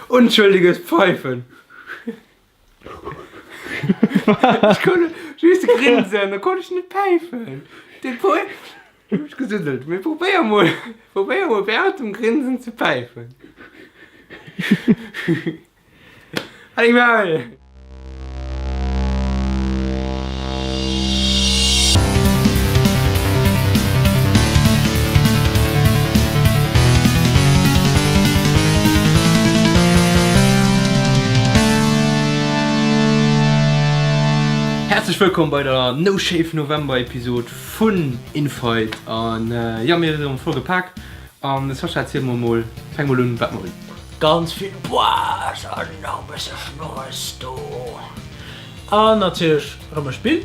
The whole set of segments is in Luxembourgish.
Onschuldiges Pfeifen. Ech konnt just grinsen, da konnt ech net päifen. Den Poet hu mech gesuddelt. Mee probéier mol, probéier mol während dem Grinsen ze päifen. Halt deng Maul! Häerzlech wëllkomm bei der No Shave November Episode vun Infight an jo mir sinn erëm voll gepak an de Sascha erziel mer mol, fänk mol un wat mer hunn. Ganz vill Bois an nach e bësse Schnurres do. An natierlech rëm e Spill,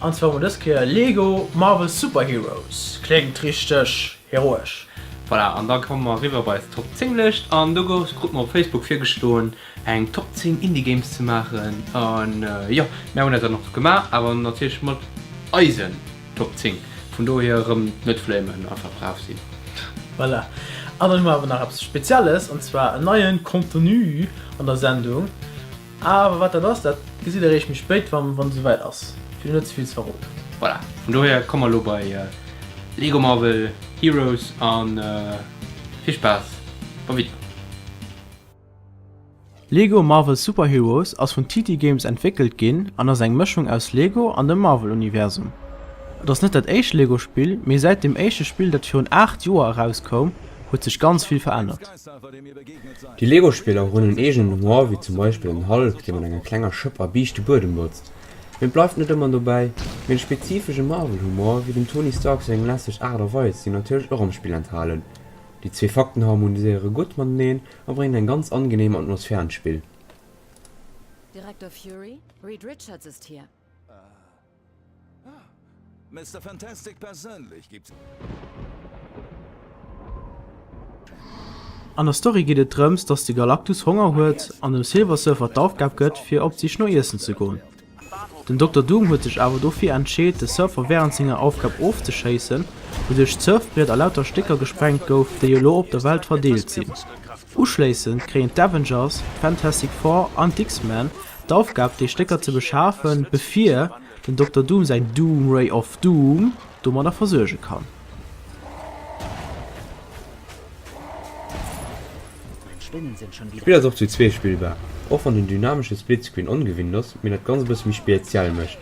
an zwar hu mer dës Kéier Lego Marvel Super Heroes. Kléngt richteg heroesch. Voilà, an da komme mer eriwwer bei eis Top 10 Lëscht an do gouf krut mer op Facebook virgeschloen eng Top 10 Indie Games ze maachen an jo, mär hunn dat dann och gemaach, awer natierlech mat eisen Top 10, vun dohier erëm net flamen, einfach brav sinn. Voilà, an dann hu mer awer nach eppes Spezielles, an zwar en neien Contenu an der Sendung. Awer wat dat ass, dat gesitt der eréischt méi spéit, wann et esouwäit ass, fir net ze vill ze verroden. Voilà, vun dohier komme mer elo bei Lego Marvel Heroes an vill Spaass beim Video. Lego Marvel Super Heroes ass vun TT Games entwéckelt ginn an ass eng Mëschung aus Lego an dem Marvel-Universum. Et ass net dat éischt Lego-Spill, mee säit dem éischte Spill, dat virun 8 Joer erauskoum, huet sech ganz vill verännert. Déi Lego-Spiller hunn en eegenen Humor, wéi zum Beispill en Hulk, dee mat enger klenger Schëpp a Biischt de Buedem botzt. Mee et bleift net ëmmer dobäi, mee de spezifesche Marvel-Humor, wéi dem Tony Stark seng lässeg Aart a Weis, sinn natierlech och am Spill enthalen. Déi zwee Fakten harmoniséiere gutt mateneen a bréngen eng ganz angenehm Atmosphär an d'Spill. Direktor Fury, Reed Richards ist hier. Mister Fantastic persönlich gibt. An der Story geet et drëms, dass de Galactus Honger huet an dem Silver Surfer d'Aufgab gëtt, fir op d'Sich no Iessen ze goen. Den Dokter Doom huet sech awer dofir entscheet, de Surfer wärend senger Aufgab ofzeschéissen, wouduerch d'Surfbriet a lauter Stécker gesprengt gouf, déi elo op der Welt verdeelt sinn. Uschléissend kréien d'Avengers, d'Fantastic Four an d'X-Men d'Aufgab, déi Stécker ze beschafen, bevir den Dokter Doom säin Doom Ray of Doom domadder versuerge kann. D'Spill ass och zu zwee spillbar, och wann den dynamesche Splitscreen ongewinnt ass, mee dat Ganzt e bësse méi speziell mécht.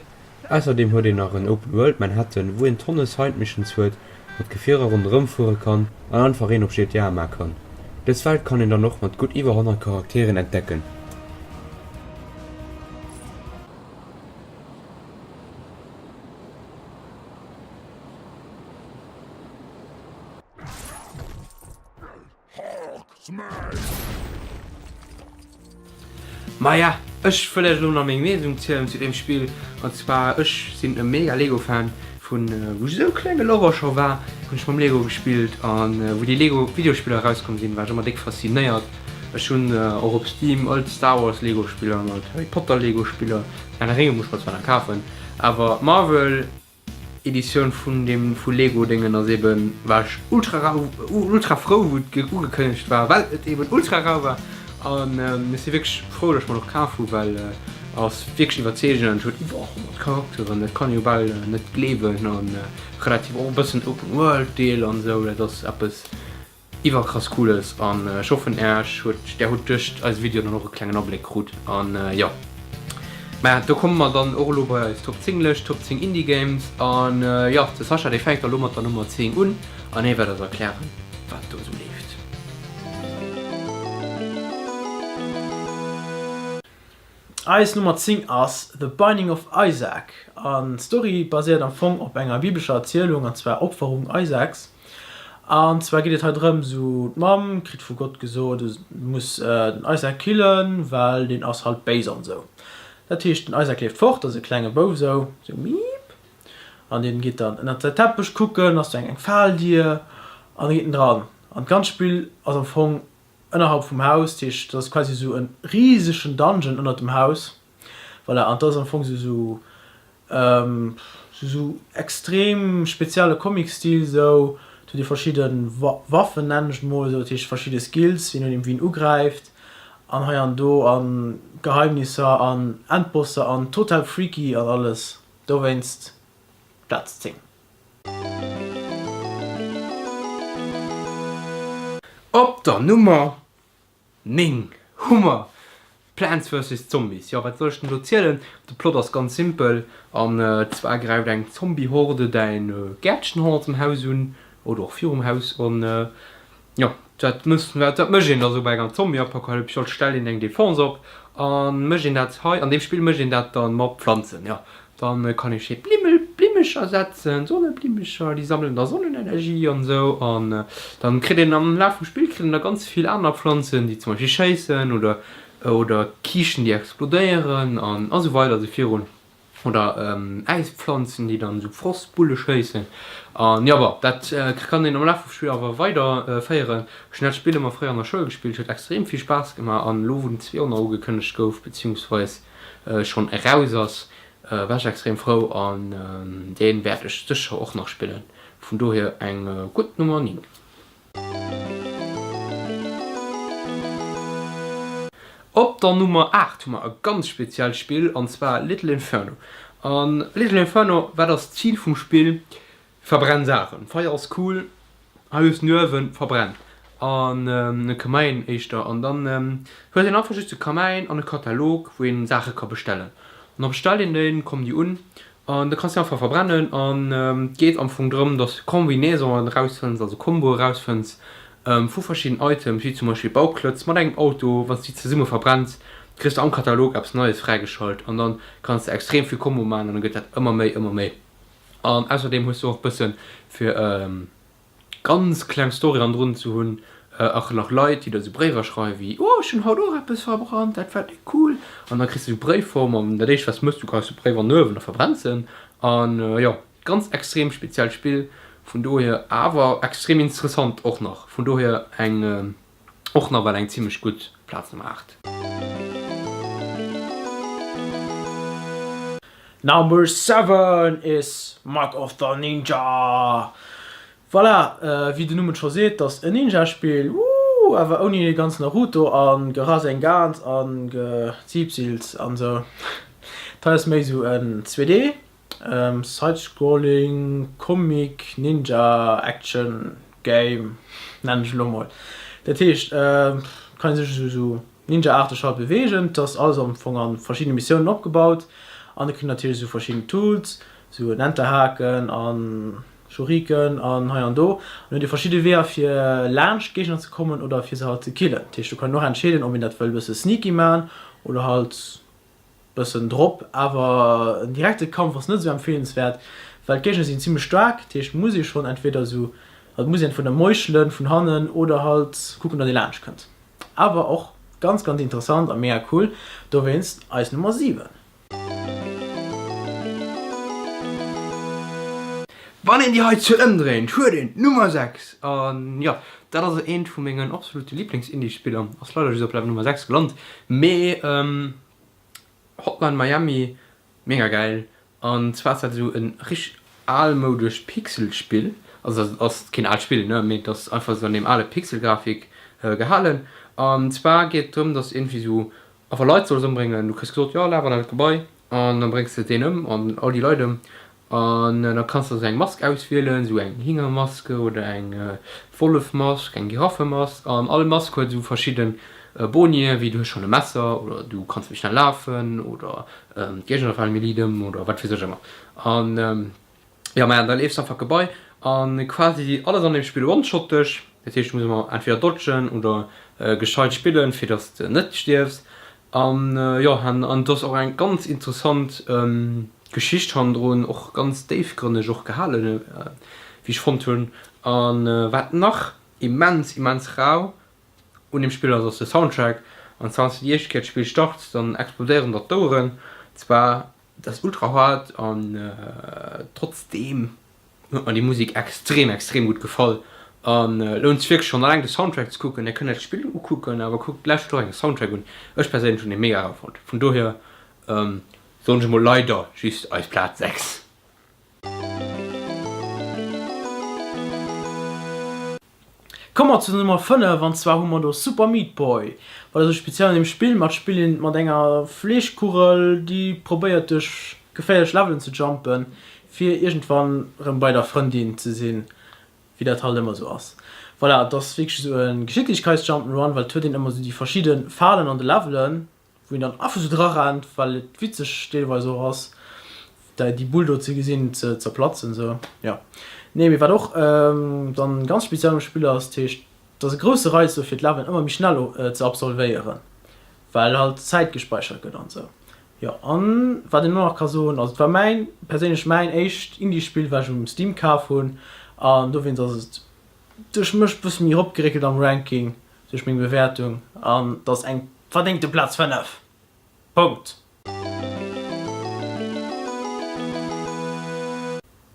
Ausserdeem huet een nach en Open World Manhattan, wou een tonne Side Missions huet, mat Gefierer ronderëm fuere kann an einfach een op GTA maa kann. Dës Welt kann een dann och mat gutt iwwer 100 Charakteren entdecken. Maja, ech wëll iech elo nach meng Meenung zielen zu deem Spill. An zwar, ech sinn e mega Lego Fan. Vun wou ech esou klenge Lover scho war, hunn ech mam Lego gespillt. An wou déi Lego Videospiller erauskomm sinn, war ech ëmmer déck faszinéiert. Ech hunn och op Steam all d'Star Wars Lego Spiller an all d'Harry Potter Lego Spiller. Herr der Ringe muss ech mer zwar nach kafen, awer Marvel. Editioun vun deem vu Lego Déngen ass eben, war ech ultra rau, ultra frou wou et ugekënnegt war, well et eben ultra rau war an ech si wierklech frou datt ech mer et och kaf hu well ass wierklech iwwerzeegend, huet iwwer 100 Charakteren, dat kann ee jo bal net gleewen an relativ och e bëssen Open World Deel an esou, dat ass eppes Iwwerkrass cooles an ech hoffen äerch huet där hutt duerch eise Video dann och e klengen Abléck krut an jo maja do komme mer dann och elo bei eis Top 10 Lëscht, Top 10 Indie Games an jo de Sascha dee fänkt da lo mat der Nummer 10 un an hie wäert eis erklären wat do esou leeft. Eis Nummer 10 ass The Binding of Isaac an d'Story baséiert am Fong op enger biblescher Erzielung an zwar Opferung Isaaks. An zwar geet et hei drëm, sou d'Mamm kritt vu Gott gesot, du muss den Isaac killen, well deen ass halt béis an sou. Dat heescht den Isaac leeft fort, ass e klenge Bouf sou, sou miip, an deen geet dann ënnert säi Teppech kucken, ass do eng eng Faldier an da geet en dran. An d'ganzt Spill ass am Fong ënnerhalb vum Haus, dat heescht dat ass quasi sou e risegen Dungeon ënnert dem Haus, voilà, an dat ass am Fong sou sou Sou extrem spezielle Comic-Stil sou, do huet ee verschidde Waffen nennen ech et mol, sou dat heescht verschidde Skills, je nodeem wien ugräift. An hei an do an Geheimnisser an Endbosser an total freaky an alles. Dowéinst Platz 10. Op der Nummer 9 hu mer Plants vs Zombies. Jo, wat soll ech denn do zielen? De Plot ass ganz simpel, an zwar gräift eng Zombie-Horde däin Gäertchen hannert dem Haus un, oder och virum Haus, an jo, dat muss, dat mécht een da sou bei enger Zombie-Apokalyps, jo, et stellt een eng Defense op, a mécht een dat hei, an deem Spill mécht een dat dann mat Pflanzen, jo. Dann kann ee schéi Blimmel, Blimmecher setzen, Sonneblimmecher, déi sammelen da Sonnenenergie an esou. An dann kritt een am Laf vum Spill kritt een da ganz vill aner Pflanzen, déi zum Beispill schéissen oder oder Kiischten, déi explodéieren an a sou weider a sou virun. Oder Äispflanzen, déi dann esou Frostbulle schéissen. An jo, bon, dat kann een am Laf vum Spill awer weider féieren. Ech hunn dat Spill ëmmer fréier an der Schoul gespillt, huet extrem vill Spaass gemaach an elo wou den 200 ugekënnegt gouf, beziehungsweis schonn eraus ass, war ech extrem frou an deen wäert ech sécher och nach spillen. Vun dohier eng gutt Nummer 9. Op der Nummer 8 hu mer e ganz speziellt Spill an zwar Little Inferno. An Little Inferno, wat ass d'Zil vum Spill? Verbrenn Saachen. Feier ass cool, hei hues den Uewen, verbrenn. An e Kamäin éischter. An dann huet een einfach just e Kamäin an e Katalog, wou een Saache ka bestellen. An da bestellt een déi, kommen déi un an da kanns de einfach verbrennen. An et geet am Fong drëm, dass de Combinaisonen erausfënns, also Komboe erausfënns vu verschidden Items, wéi zum Beispill Bauklötz mat engem Auto. Wann s de déi zesumme verbrenns, kriss de am Katalog eppes Neies fräigeschalt an dann kanns de extrem vill Kombo maachen an dann gëtt dat ëmmer méi, ëmmer méi. An ausserdeem hues du och bëssen fir ganz kleng Story hannendrun ze hunn och nach Leit déi der sou Bréiwer schreiwen wéi oh ech hunn haut och eppes verbrannt, dat war déck cool an da kriss de sou Bréifform an dat éischt wat s mëss du geheis de Bréif an den Uewen a verbrenns en an jo ganz extrem speziellt Spill vun dohier awer extrem interessant och nach vun dohier eng Och nawell eng zimmlech gutt Plaz Nummer 8. Number 7 is Mark of the Ninja! Voilà, wéi den Numm et scho seet, 't ass en Ninja-Spill, wooh, awer ouni dee ganz Naruto an Gerasengan an Geziipsils an sou. 't ass méi sou en 2D Side-Scrolling Comic Ninja Action Game nennen ech elo mol. Dat heescht et kann ee sech esou Ninja-aarteg halt beweegen. Et ass alles am Fong a verschiddene Missiounen opgebaut an et kritt een natierlech esou verschidden Tools, esou en Enterhaken a Shuriken an hei an do. An huet ee verschidde Weeër fir laanscht d'Géigner ze kommen oder fir se halt ze killen. Dat heescht do kann een och entscheeden ob een dat wëll e bësse sneaky man oder halt Bëssen drop, awer en direkte Kampf ass net esou empfeelenswäert, well d'Géigner sinn zimlech staark, dat heescht muss ee schonn entweder esou, also muss een entweder meuchelen vun hannen oder halt kucken datt ee laanscht kënnt. Awer och ganz ganz interessant a mega cool, dowéinst eis Nummer 7. Wann een déi hei Zuel ëmdréint, huet een d'Nummer 6. An jo, dat ass eent vu mengen absolute Liiblings-Indie-Spiller. Ass leider just op Level Nummer 6 gelant, mee Hotline Miami, mega gäil. An zwar ass dat esou e richteg almoudescht Pixelspill, also dat ass keen aalt Spill, ne, mee et ass einfach esou an deem ale Pixelgrafik gehalen. An zwar geet et drëm, dass iergendwéi esou einfach Leit solls ëmbréngen. Du kriss gesot, jo laf an dat Gebai an da bréngs de deen ëm an all déi Leit ëm. An da kanns de esou eng Mask auswielen, esou eng Hingermaske oder eng Wollefmask, eng Giraffemask. An all Mask huet esou verschidde Bonien, wéi du hues schonn e Messer oder du kanns méi schnell lafen oder d'Géigner fale méi liit ëm oder wat weess ech ëmmer. An jo, maja, da leefs de einfach d'Gebai a quasi alles an deem Spill one-shot dech. Dat heescht, du muss ëmmer entweder dodgen oder gescheit spillen, fir dass de net stierfs. An jo, an et ass och eng ganz interessant Geschicht hannendrun, och ganz déifgrënneg och gehalen, wéi ech fonnt hunn. A wat nach immens, immens rau un deem Spill ass, ass de Soundtrack. An zwar, wann s de déi éischt Kéier d'Spill starts, dann explodéieren der d'Oueren. Zwar, dat ass ultra hard an trotzdeem huet mer déi Musek extrem extrem gutt gefall an lount sech wierklech schonn alleng de Soundtrack ze kucken. Dir kënnt lech d'Spill ukucken, awer kuckt lauschtert och eng Soundtrack un. Ech perséinlech hunn dee mega rau fonnt, vun dohier soen ech emol leider just eis Plaz 6. Komme mer zu der Nummer 5, an zwar hu mer do Super Meat Boy. Wat ass esou speziell an deem Spill? Mer spillen mat enger Fleeschkugel, déi probéiert duerch geféierlech Levelen ze jumpen, fir iergendwann erëm bei der Frëndin ze sinn, wéi dat halt ëmmer esou ass. Voilà, et ass wierklech esou e Geschicklichkeits-Jump'n'Run, well et huet een ëmmer esou déi verschidde Falen an de Levelen, wou een dann einfach sou dra rennt, well et witzeg deelweis och ass, déi Bull do ze gesinn ze zerplatzen sou, jo. Nee, mee wat och dann ganz speziell um Spill ass, dat heescht, et ass e grousse Reiz do fir d'Leveln ëmmer méi schnell ze absolvéieren, well halt Zäit gespeichert gëtt an sou. Jo, an wat een och nach ka soen, also et war mäin, perséinlech mäin éischt Indie-Spill wat ech um Steam kaf hunn, an dowéinst ass et duerch mech bësse méi eropgeréckelt am Ranking, Duerch meng Bewäertung, an et ass eng verdéngte Plaz 5. Punkt.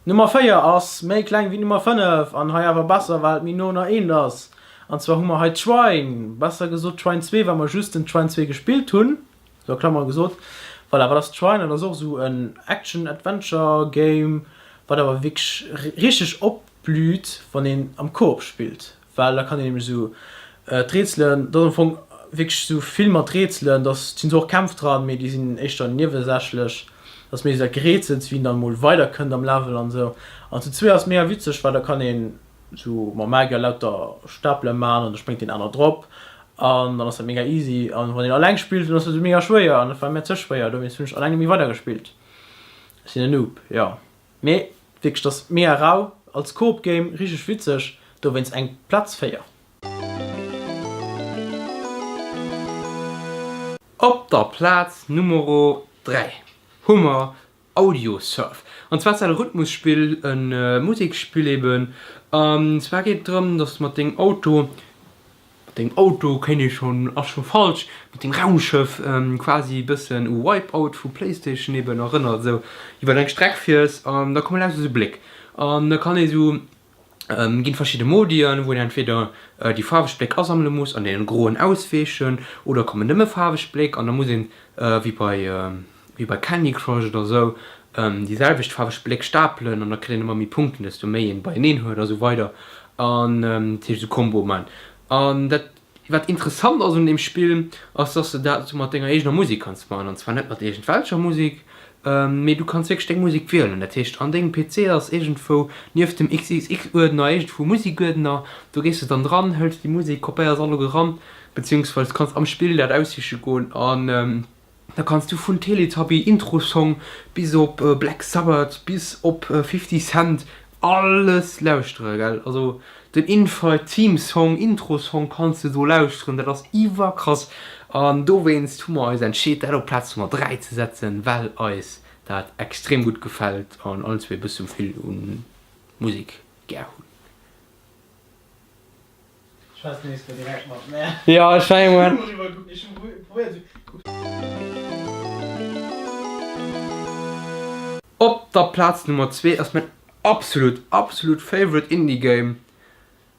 Nummer 4 ass méi kleng wéi Nummer 5 an hei awer besser well et méi no eent ass. An zwar hu mer hei Trine, besser gesot Trine 2 well mer just den Trine 2 gespillt hunn, sou a Klammere gesot. Voilà, wat ass Trine? Dat ass och esou en Action Adventure Game, wat awer wierklech richteg opblüht wann een am Koop spillt. Well da kann een nämlech esou d'Rätselen, dat ass am Fong wierklech esou vill mat Rätselen, dass, et sinn zwar och Kämpf dran, mee déi sinn éischter niewesächlech, dat ass méi esou dat Gerätsels, wéi een dann emol weiderkënnt am Level an esou. An zu zwee ass mega witzeg, well da kann een esou mam Magier lauter Stapele man an da spréngt deen aner drop an dann ass dat mega easy. An wann een alleng spillt, dann ass dat esou mega schwéier an dat war mär ze schwéier, dowéinst hunn ech alleng net méi weidergespillt. Ech sinn en Noob, jo. Mee wierklech dass mega rau, als Coop Game richteg witzeg, dowéinst eng Platz 4. Op der Plaz Numero 3 hu mer Audiosurf. An zwar ass dat e Rhythmusspill, e Museksspill eben. An zwar geet et drëm, dass de mat dengem Auto Mat dengem Auto kéint ee schonn, ass scho falsch, mat dem Raumschëff quasi e bëssen u Wipeout vu Playstation eben erënnert, esou iwwer eng Streck fiers an da komme lauter esou Bléck an da kann ee sou, ginn verschidde Modien, wou een entweder déi faarweg Bléck asammele muss an deenen groen ausweechen oder kommen nëmme faarweg Bléck an da muss een wéi bei wéi bei Candy Crush oder esou déi selwecht faarweg Bléck stapelen an da kritt een ëmmer méi Punkten desto méi een beieneen huet a sou weider an dat heescht esou Combo man. An dat wat interessant ass un deem Spill ass dass de dat esou mat denger eegener Musek kanns man an zwar net mat iergendwelcher Musek mee du kanns wierklech deng Musek wielen. Dat heescht an dengem PC ass iergendwou nieft dem XXX Uerdner iergendwou e Musekuerdner, do gees de dann dran, hëls déi Musek, kopéiers alles eran beziehungsweise kanns am Spill dat aussiche goen an Da kanns du vun Teletubby Intro Song bis op Black Sabbath bis op 50 Cent alles lauschtere gell. Also den Infight Theme Song Intro Song kanns de do lauschteren, dat ass iwwerkrass. An dowéinst hu mer eis entscheet dat op Plaz Nummer 3 ze setzen, well eis dat extrem gutt gefält an allen zwee e bëssen vill u Musek gär hunn. Jo ech war ee Moment. Op der Plaz Nummer 2 ass mäin absolut absolut favorite Indie Game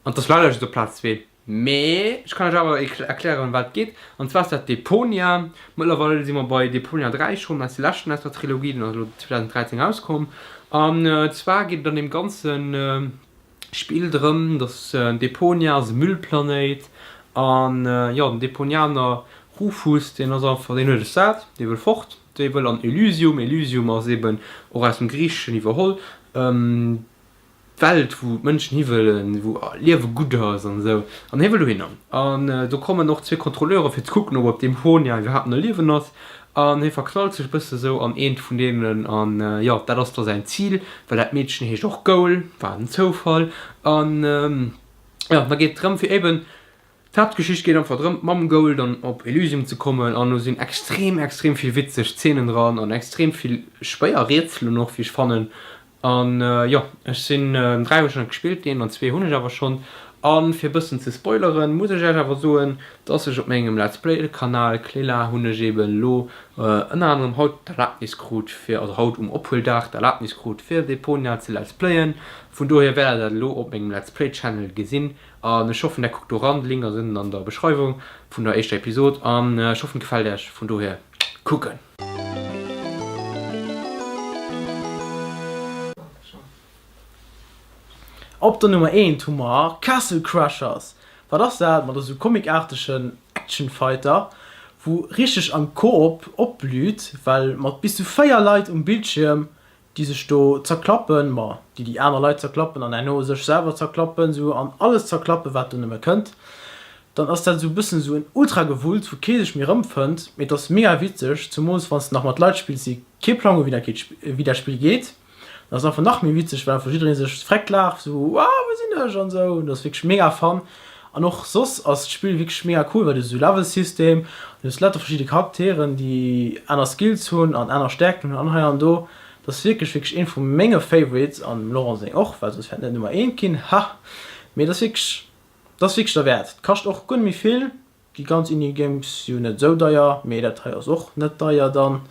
an et ass leider just op Plaz 2, mee ech kann iech awer erklären ëm wat et geet an zwar ass dat Deponia. Mëttlerweil si mer bei Deponia 3 schonn, dat ass de leschten aus der Trilogie, den ass elo 2013 erauskomm an zwar geet et an deem ganzen Spill drëm, dass Deponia ass e Müllplanéit an jo den Deponianer Rufus deen ass einfach, deen huet es sat, dee wëll fort, dee wëll an Elysium. Elysium ass eben och aus dem Griicheschen iwwerholl, d'Welt wou d'Mënschen hi wëllen, wou Liewe gutt ass an esou an hie wëll dohinner. An do kommen och zwee Kontrolleure fir ze kucken ob op Deponia iwwerhaapt nach Liewen ass An hie verknallt sech e bësse sou an eent vun deenen an jo, dat ass da säin Zil, well dat Meedchen heescht och Goal, wat en Zoufall. An jo, da geet et drëm fir eben, d'Haaptgeschicht geet einfach drëm mam Goal dann op Elysium ze kommen an do sinn extrem extrem vill witzeg Zeenen dran an extrem vill schwéier Rätselen och, wéi ech fannen. An jo, ech sinn 3 hunn ech nach net gespillt, deen an zwee hunn ech awer schonn. An fir bëssen ze spoileren, muss ech iech awer soen, dass ech op mengem Let's Play Kanal Clella hunn ech eben elo ënner anerem haut d'Erlaabnis krut fir, also haut um Ophueldag d'Erlaabnis krut fir Deponia ze Let's Playen. Vun dohier wäert der dat elo op mengem Let's Play Channel gesinn an ech hoffen der kuckt do ran, de Link ass ënnen an der Beschreiwung vun der éischter Episode an ech hoffen et gefält iech, vun dohier kucken. Op der Nummer eent hu mer Castle Crashers. Wat ass dat? Ma dat ass esou comicaartegen Action Fighter, wou richteg am Koop opblüht, well mat bis zu 4 Leit um Bildschierm, déi sech do zerklappen, ma déi déi aner Leit zerklappen an herno sech selwer zerklappen esou an alles zerklappen wat do nëmme kënnt, dann ass dat esou e bëssen esou en Ultragewulls wou kee sech méi erëmfënnt, mee et ass mega witzeg, zumools wann s de nach mat Leit spills déi kee Plang hu wéi dat geet wéi dat Spill geet. Dat ass einfach nach méi witzeg, well einfach jidderee sech freckt laacht, sou Wow, wou sinn ech? an esou. Dat ass wierklech mega fun. An och soss ass d'Spill wierklech mega cool, well du hues esou Level-System, du hues lauter verschidde Charakteren, déi aner Skills hunn an aner Stäerkten hunn an hei an do. Dat ass wierklech, wierklech eent vu menge Favorites an dem Laurent seng och, well soss wär et net Nummer eent ginn, ha. Mee dat ass wierklech, dat ass wierklech derwäert. Kascht och guer net méi vill, Déi ganz Indie Games si jo net esou deier, mee dat hei ass och net deier dann.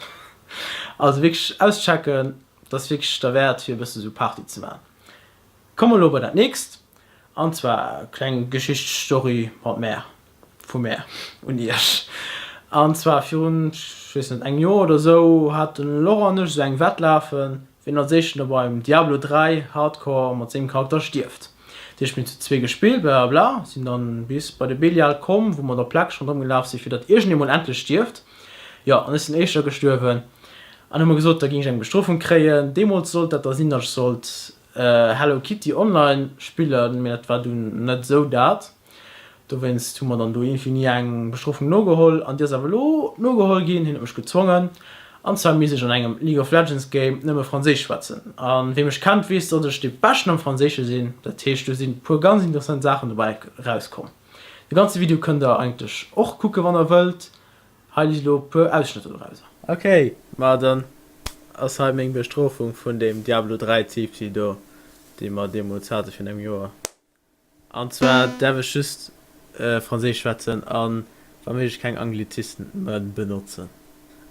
Also wierklech auschecken, dat ass wierklech derwäert fir e bësse sou Party ze man. Komme mer elo bei dat nächst, an zwar kleng Geschicht, Story mat mär, vu mär un iech. An zwar virun, ech weess net, engem Joer oder esou hat de Laurent an ech esou eng Wett lafen, wien als éischten da beim Diablo 3 Hardcore mat sengem Charakter stierft. Dat heescht mir hunn zu zwee gespillt, blablabla, sinn dann bis bei de Belial komm, wou mer da plakeg ronderëm gelaf sinn, fir datt iergendee mol endlech stierft. Jo, an ech sinn éischter gestuerwen. An hu mer gesot, da géing ech eng Bestrofung kréien. Deemools sollt dat da sinn, datt ech sollt Hello Kitty online spillen, mee dat war dunn net esou dat. Dowéinst hu mer dann do iergendwéi ni eng Bestrofung nogeholl an déi ass awer elo nogeholl ginn. Hien huet mech gezwongen an zwar misst ech an engem League of Legends Game nëmme Franséisch schwätzen. A wee mech kennt weess, datt ech dee Beschten am Franséische sinn. Dat heescht do sinn puer ganz interessant Saachen dobäi erauskomm. De ganze Video kënnt der eigentlech och kucke wann der wëllt. Hei si lo puer Ausschnëtter dorauser. Ok, ma dann ass hei meng Bestrofung vun deem Diablo 3 Typsi do, dee mer deemools hate virun engem Joer. An zwar därf ech just Franséisch schwätzen an wa méiglech keng Anglizismen benotzen.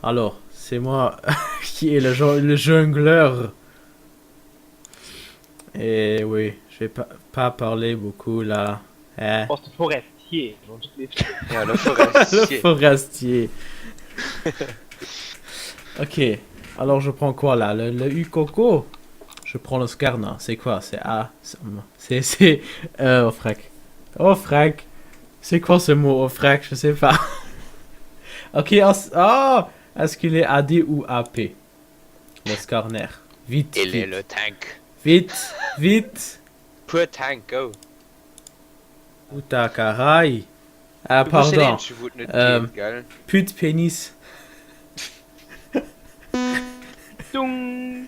Alors, c'est moi qui est le jongleur. Et oui, je vais pas parler beaucoup là, eh. Bass de Forestier, wann ech et Ja, le forestier. Le forestier. Ok, alors je prends quoi là? Le, le U-Coco? Je prends le Skarner. C'est quoi? C'est A. C'est, c'est, euh, oh freck. Oh freck. C'est quoi ce mot, oh freck? Je sais pas. Ok, ass, oh, est-ce qu'il est AD ou AP? Le Skarner. Vite, Il est vite. le tank. Vite, vite. Pur Tank, go. Puta carai. Ah, Du bass den pardon. eenzege wou et net Ähm, geet, gell? Pute, Penis. Dung!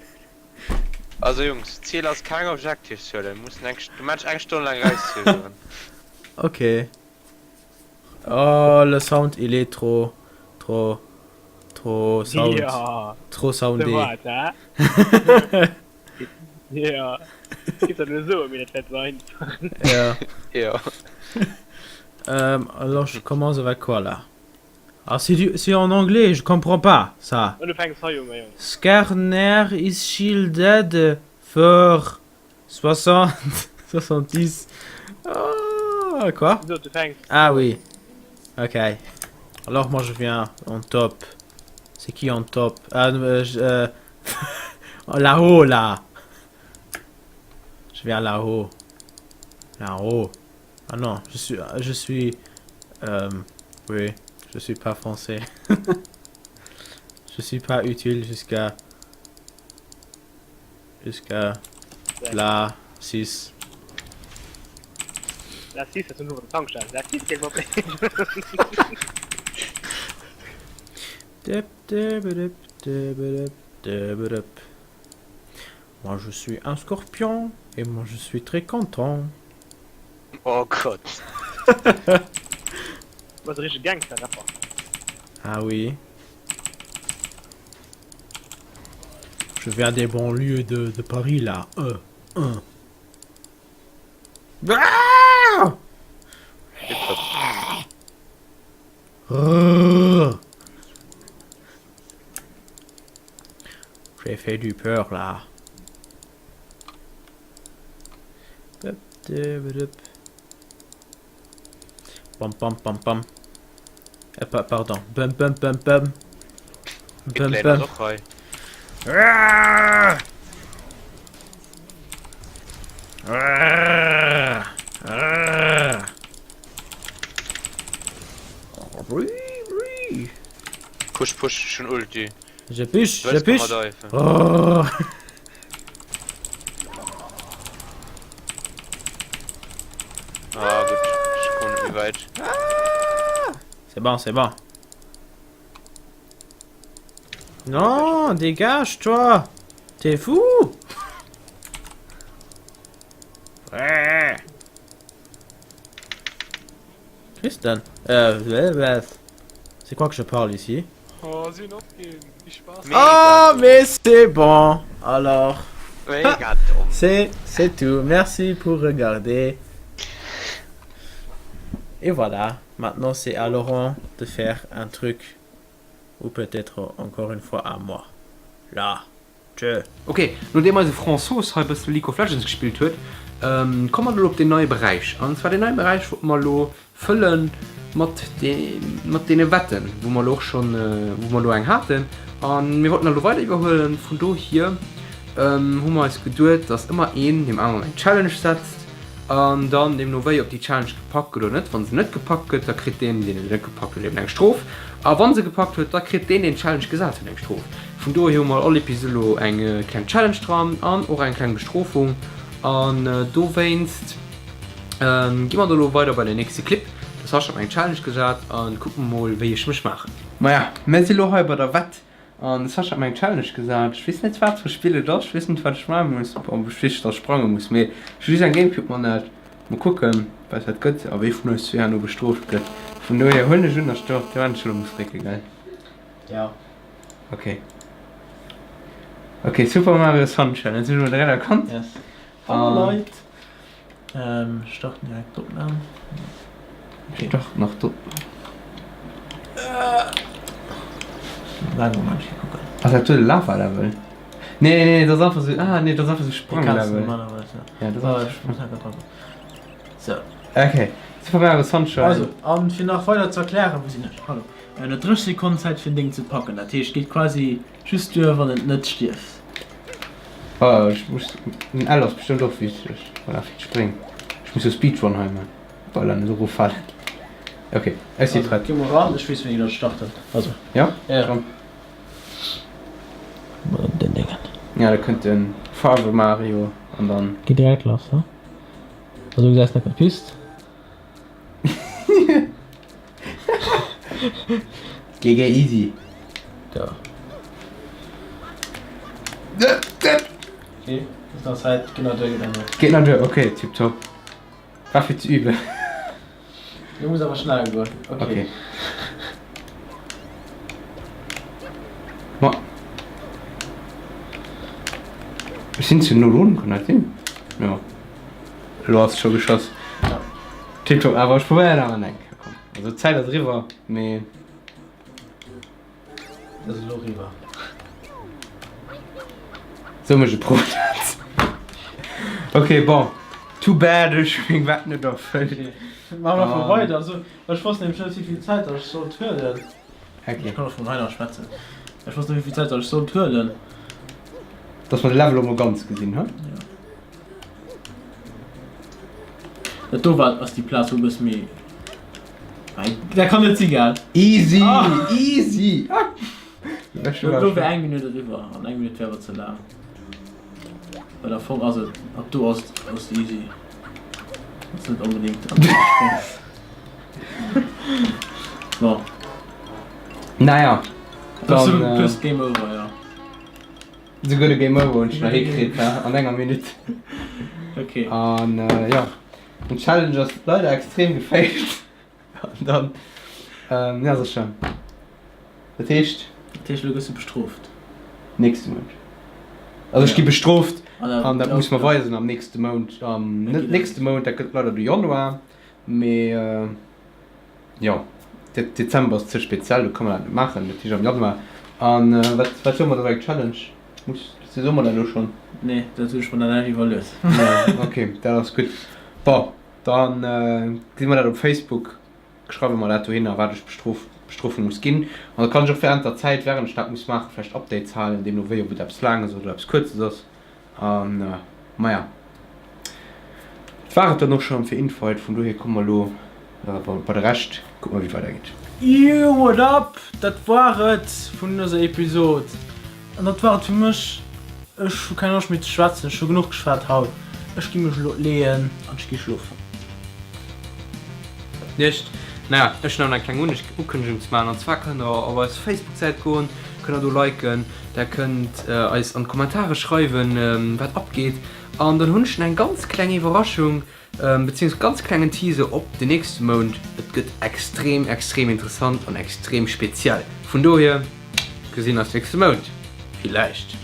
Also Jungs, Ziel ass keng Objectives huelen, mir mussen eng de Match eng Stonn laang erauszögeren. Ok. Oh le sound il est trop trop trop sound Ja, trop sou soundé. war et, hä? Ja, gif dat elo soen, mee dat wär ze einfach. Ja. Jo. Euh, alors je commence avec quoi là? Ah c'est du c'est en anglais, je comprends pas ça. An du fänks hei un, mäi Jong. Skarner is shielded for 60 70 oh, quoi? So, du fänks. Ah oui. Ok. Alors moi je viens en top. C'est qui en top? Ah, euh, je, euh, là-haut là. Je viens là-haut. Là-haut. Ah non, je suis je suis euh, oui, je suis pas français. je suis pas utile jusqu'à jusqu'à la 6. La 6 ass elo Tankstell. La 6 s'il vous plaît. Dip, dip, dip, dip, dip, dip, dip. Moi je suis un scorpion et moi je suis très content. Oh Gott. Du bass e richtege Gangster-Rapper. Ah oui. Je viens des banlieues de, de Paris là. Euh, euh. Ah Rrrr. J'ai fait du peur là. Bam bam bam bam. Äh, pa pardon. Bam bam bam bam. Bam bam. Ah! Push push ech hun Ulti. Je push, je push. Rrrr. Ah gutt, ech komm net méi wäit. C'est bon, c'est bon. Non, dégage toi. T'es fou? Christian, euh, c'est quoi que je parle ici? Oh, si hunn opginn. Wie Spaass. Ah, mais c'est bon. Alors, Mega domm. c'est c'est tout. Merci pour regarder. Et voilà, maintenant c'est à Laurent de faire un truc ou peut-être encore une fois à moi. Là. Tschö. Ok, nodeem eise François hei bësse League of Legends gespillt huet, komme mer elo op deen neie Beräich. An zwar deen neie Beräich wollte mer elo fëlle mat mat deene Wetten, wou mer elo och schonn, wou mer elo eng haten. A mir wollten dat elo weider iwwerhuelen. Vun dohier hu mer eis geduet, dass ëmmer een deem aneren eng Challenge setzt. An dann deemno wéi, ob déi Challenge gepackt gëtt oder net. Wa se net gepackt gëtt, da kritt deen, deen se net gepackt huet, eben eng Strof. A wa se gepackt huet, da kritt deen, deen d'Challenge gesat huet, eng Strof. Vun dohier hu mer all Episode elo eng kleng Challenge dran an och eng kleng Bestrofung. An dowéinst gi mer da elo weider bei den nächste Clip. De Sascha huet mer eng Challenge gesat a kucke mer mol, wéi ech mech maachen. Maja, mir si lo hei bei der Wett An de Sascha hat mer eng Challenge gesat. Ech weess net wat fir e Spill et ass, ech weess net wat ech maache muss. Bon, ech weess dass ech sprange muss, mee ech hu just eng Gamecube Manette. Mol kucken wat dat gëtt a wee vun eis zwee herno bestrooft gëtt. Vun dohier huelen ech un dass du op d'Wänn scho muss drécke gell? Jo. Ok. Ok, Super Mario Sunshine, dat hunn ech mol direkt erkannt. Yes. Hallo Leit! Starten direkt d'Opnahm. Start nach d'Opnahm. Laang Moment fir kucken. Ass dat do de Lava Level? Nee nee dat ass einfach sou, ah nee dat ass einfach sou Spranglevel. Ja dat ass einfach sou. Okay, Super Mario Sunshine. Also, an fir nach weider ze erklären, wou sinn ech? Hallo. En huet 30 Sekonnen Zäit fir en Ding ze packen, dat heescht geet quasi Just duer wann et net stierfs. Oh ech muss, den L ass bestëmmt och wichteg. Voilà fir d'Spréng. Ech muss jo Speedrun hei man. Voilà, net eroffalen. Ok, ech si prett. Gi mol ran, ech weess wéini dat starten. Also. Ja? Ja. Komm. Den Déngen. Ja, da kënnt de Farwe Mario an dann. Geet direkt lass, he? Also du gesäis net méi d'Pist. GG easy. Go. Okay, ist nach Zeit, genau duer, geht nach duer. Geht nach duer, okay, tipptopp. War fir ze üben. Du muss awer schnell goen. Okay. Okay. Ma. Ech sinn ze no drun, kann dat sinn? Jo. Elo ass scho geschoss. Tiptop, awer ech probéieren awer eng Kéier, komm. Also d'Zäit ass eriwwer, mee. Et ass elo eriwwer. Sou mécht e Pro dat. Ok, bon, too bad, ech hu meng Wett net erfëllt. Maache mer einfach weider esou. Ech wosst nämlech net wéivill Zäit ech sollt huelen. Ok. Ech kann och vun hei nach schwätzen. Ech wosst net wéivill Zäit ech sollt huelen. Dass mer de Level och mol ganz gesinn, he? Jo. Dat do war ass déi Plaz wou e bësse méi Dat kann net si gell? Easy! Easy! Dat do wär eng Minutt eriwwer an eng Minutt wär awer ze laang. Well am Fong ass et ab do ass ass et easy. Ass net onbedéngt an der spréngs. Bon. Naja, dann. Plus Game over, jo. Souguer de Game Over hunn ech nach hikritt, he, an enger Minutt. Okay. An jo, den Challenge ass leider extrem gefailt. An dann, ja, sécher. Dat heescht. Dat heescht, elo gëss du bestrooft. Nächste Mount. Also ech gi bestrooft an dat muss mer weisen am nächste Mount. Am, net nächste Mount, dat gëtt leider de Januar, mee. Jo, Dezember ass ze speziell, do ka mer dat net maachen, dat heescht am Januar. An wat wat soe mer do eng Challenge? Muss soe mer dat elo schonn? Nee, dat hunn ech mer nach net iwwerluet. Ok, dat ass gutt. Bon, da gesi mer dat op Facebook, schreiwe mer dat dohinner, wat ech bestrof Bestrofung muss ginn. An da kann ech och während der Zäit, während ech dat muss maachen, vläicht Updates halen, deemno wéi, ob et eppes Laanges oder eppes Kuerzes ass. An maja, dat war et dann och schonn fir Infight. Vun dohier komme mer elo. Bon, bei de Rescht kucke mer wéi et weidergeet. Yo what up, dat war et vun dëser Episode an dat war et fir mech. Ech hu keng Loscht méi ze schwätzen, ech hu genuch geschwat haut. Ech gi mech elo leeën an ech gi schlofen. Nuecht. Naja, ech hunn awer nach eng kleng Ukënnegung ze maachen an zwar kënnt der op eis Facebook-Säit goen, kënnt der do liken, der kënnt eis an d'Kommentare schreiwen wat abgeet an dann hunn ech nach eng ganz kleng Iwwerraschung. Beziehungs ganz klengen Teaser op den nächste Mount, et gëtt extrem extrem interessant an extrem speziell, vun dohier gesinn eis nächste Mount villäicht.